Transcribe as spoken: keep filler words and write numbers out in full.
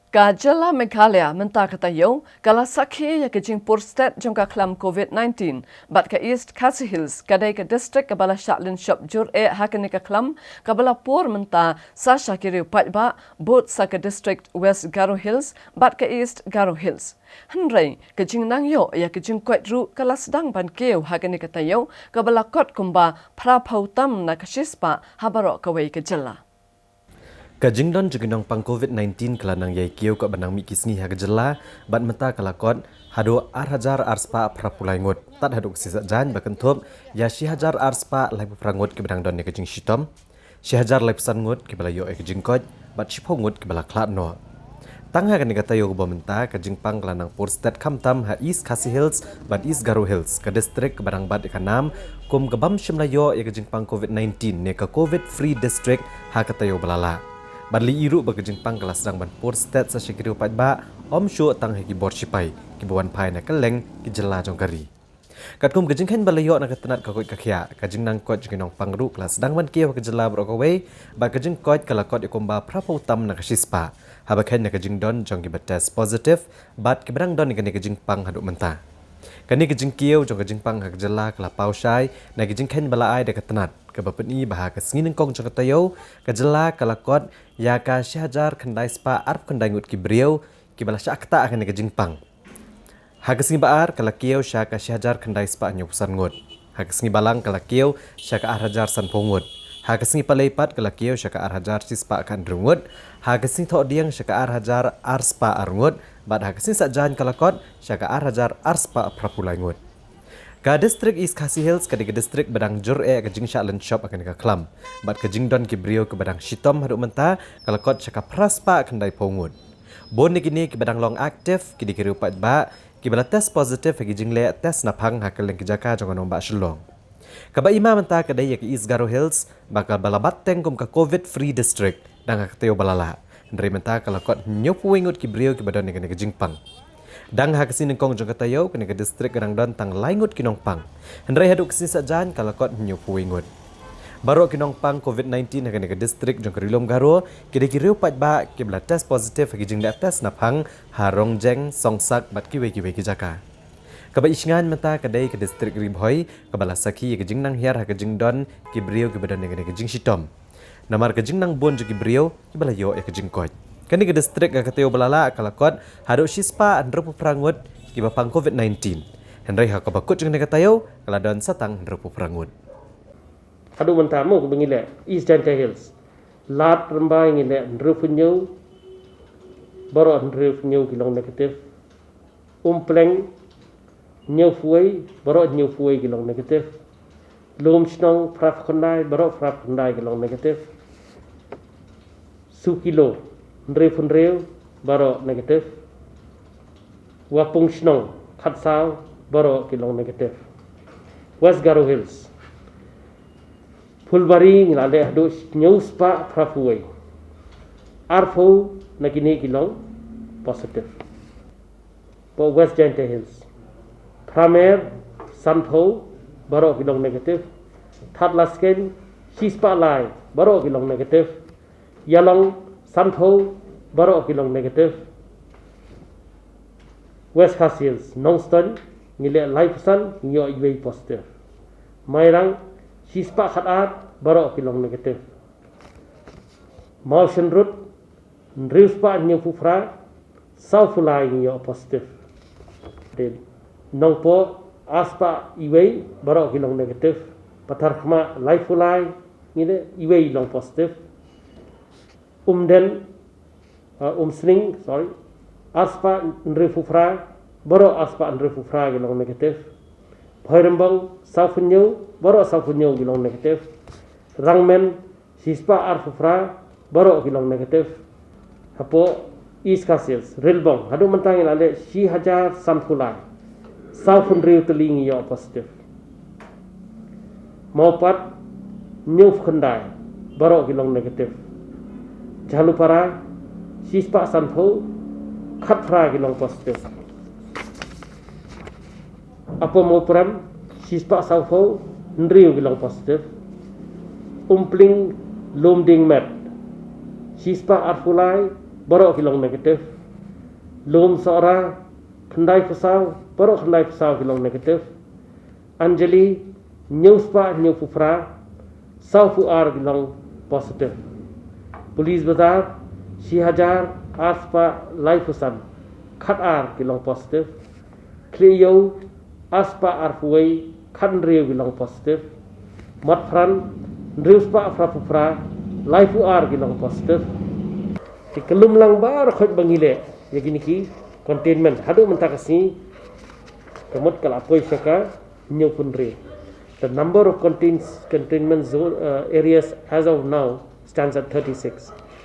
Ka jylla Meghalaya mynta ka taïew ka la sakhi ïa ka jingpur stet jong ka khlam covid nineteen, bad ka East Khasi Hills ka dei ka district kaba la shah lynshop jur eh ha kane ka khlam kaba la pur mynta sa sha ki riew paidbah, bud sa ka district West Garo Hills bad ka East Garo Hills. Hynrei ka jingnang ïoh ïa ka jingkoit ruh ka la sdang ban kiew ha kane ka taïew kaba la kot kumba phra phew tam na ka shispah ha baroh kawei ka jylla. Ka jingdon jong ki nongpang covid nineteen ka la nang ïai kiew ka ba nang mih ki sngi ha ka jylla, bad mynta ka la kot haduh ar hajar ar spah phra phew lai ngut, tad haduh ka sngi Saitjaiñ ba kynthup ïa shi hajar ar spah laiphew phra ngut kiba dang don ïa ka jingshitom, shi hajar laiphew san ngut kiba la ïoh ïa ka jingkoit, bad shiphew ngut kiba la khlad noh. Tang ha kane ka taïew kaba mynta ka jingpang ka la nang pur stet khamtam ha East Khasi Hills bad East Garo Hills, ka district kaba dang bat ïa ka nam kum ka bym shym la ïoh ïa ka jingpang covid nineteen ne ka covid free district ha ka taïew ba la lah. Bad lei ruh ba ka jingpang ka la sdang ban pur stet sa sha ki riew paidbah, ym shuh tang ha ki bor shipai kiba wan phai na kylleng ki jylla jong ka ri. Katkum ka jingkheiñ ba la ïoh na ka tnat ka koit ka khiah, ka jingnang koit jong ki nongpang ruh ka la sdang ban kiew ha ka jylla baroh kawei, bad ka jingkoit ka la kot ïa kumba phra phew tam na ka shispah, haba kheiñ na ka jingdon jong kiba test positive bad kiba dang don ïa kane ka jingpang haduh mynta. Kane ka jingkiew jong ka jingpang ha ka jylla ka la paw shai na ka jingkheiñ ba la ai da ka tnat, kaba pyni ba ha ka sngi nyngkong jong ka taïew ka jylla ka la kot ïa ka shi hajar khyndai spah arphew khyndai ngut ki briew kiba la shah ktah ha kane ka jingpang. Ha ka sngi ba ar ka la kiew sha ka shi hajar khyndai spah hynñiew phew san ngut. Ha ka sngi balang ka la kiew sha ka ar hajar sanphew ngut. Ha ka sngi palei pat ka la kiew sha ka ar hajar shispah khathynriew ngut. Ha ka sngi thohdieng sha ka ar hajar ar spah ar ngut. Bad ha ka sngi Saitjaiñ ka la kot sha ka ar hajar ar spah phra phew lai ngut. Ka district East Khasi Hills ka dei ka district ba dang jur eh ka jingshah lynshop ha kane ka khlam, bad ka jingdon ki briew kiba dang shitom haduh mynta ka la kot sha ka phra spah khyndai phew ngut. Bun na kine kiba dang long active ki dei ki riew paidbah kiba la test positive ha ki jingleh test naphang ha kylleng ki jaka jong ka nongbah Shillong. Kaba i ma mynta ka dei ïa ka East Garo Hills ba ka ba la bat teng kum ka covid free district dang ha ka taïew ba la lah. Hynrei mynta ka la kot hynñiew phew wei ngut ki briew kiba don ïa kane ka jingpang. Dang ha ka sngi nyngkong jong ka taïew kane ka district ka dang don tang lai ngut ki nongpang. Hynrei haduh ka sngi Saitjaiñ ka la kot hynñiew phew wei ngut. Baroh ki nongpang covid nineteen ha kane ka district jong ka Ri Lum Garo ki dei ki riew paidbah kiba la test positive ha ki jingleh test naphang ha Rongjeng, Songsak bad kiwei kiwei ki jaka. Kaba i shngaiñ mynta ka dei ka district Ri Bhoi kaba la sakhi ïa ka jingnang hiar ha ka jingdon ki briew kiba don ïa kane ka jingshitom. Namar ka jingnang bun jong ki briew kiba la ïoh ïa ka jingkoit. Kane ka district ha ka taïew ba la lah ka la kot haduh shispah hynriew phew phra ngut kiba pang covid nineteen. Hynrei ha kaba kut jong kane ka taïew ka la don sa tang hynriew phew phra ngut. Haduh mynta mo kaba ngi leh East Jaintia Hills, Ladrymbai ngi leh hynriew phew hynñiew, baroh hynriew phew hynñiew ki long negative. Umpleng hynñiew phew wei, baroh hynñiew phew wei ki long negative. Lumshnong phra phew khyndai, baroh phra phew khyndai ki long negative. Sukilo hynriew phew hynriew, baroh negative. Wapung Shnong khatsaw, baroh ki long negative. West Garo Hills, Phulbari ngi la leh haduh hynñiew spah phra phew wei. Arphew na kine ki long positive. Hapoh West Jaintia Hills, Phramer sanphew, baroh ki long negative. Thadlaskein shispah lai, baroh ki long negative. Ïalong sanphew, baroh ki long negative. West Khasi Hills, Nongstoiñ ngi leh laiphew san, ngi ïoh iwei positive. Mairang shispah khatar, baroh ki long negative. Mawshynrut hynriew spah hynñiew phew phra, saw phew lai ngi ïoh positive. Te Nongpoh arspah iwei, baroh ki long negative. Patharkhmah laiphew lai, ngi leh iwei long positive. Umden, uh, Umsning, sorry, arspah hynriew phew phra, baroh arspah hynriew phew phra ki long negative. Bhoirymbong saw phew hynñiew, baroh saw phew hynñiew ki long negative. Rangmen shispah arphew phra, baroh ki long negative. Hapoh East Khasi Hills, Rilbong haduh mynta ngi la leh shi hajar sanphew lai, saw phew hynriew tylli ngi ïoh positive. Mawpat hynñiew phew khyndai, baroh ki long negative. Jhalupara shispah sanphew, khatphra ki long positive. Upper Mawprem shispah sawphew, hynriew ki long positive. Umpling Lumdiengmet shispah arphew lai, baroh ki long negative. Lum Sohra, khyndai phew saw, baroh khyndai phew saw ki long negative. Anjali, hynñiew spah hynñiew phew phra, saw phew ar ki long positive. Police Bazar, shi hajar ar spah lai phew san, khat ar ki long positive. Khlieh Ïew, ar spah ar phew wei, khat hynriew ki long positive. Motphran, hynriew spah phra phew phra, lai phew ar ki long positive. Te ka lum lang baroh khoit ba ngi leh ïa kine ki containment haduh mynta ka sngi, ka mut ka la poi sha ka hynñiew phew hynriew. The number of contains, containment zone, uh, areas as of now stands at thirty-six.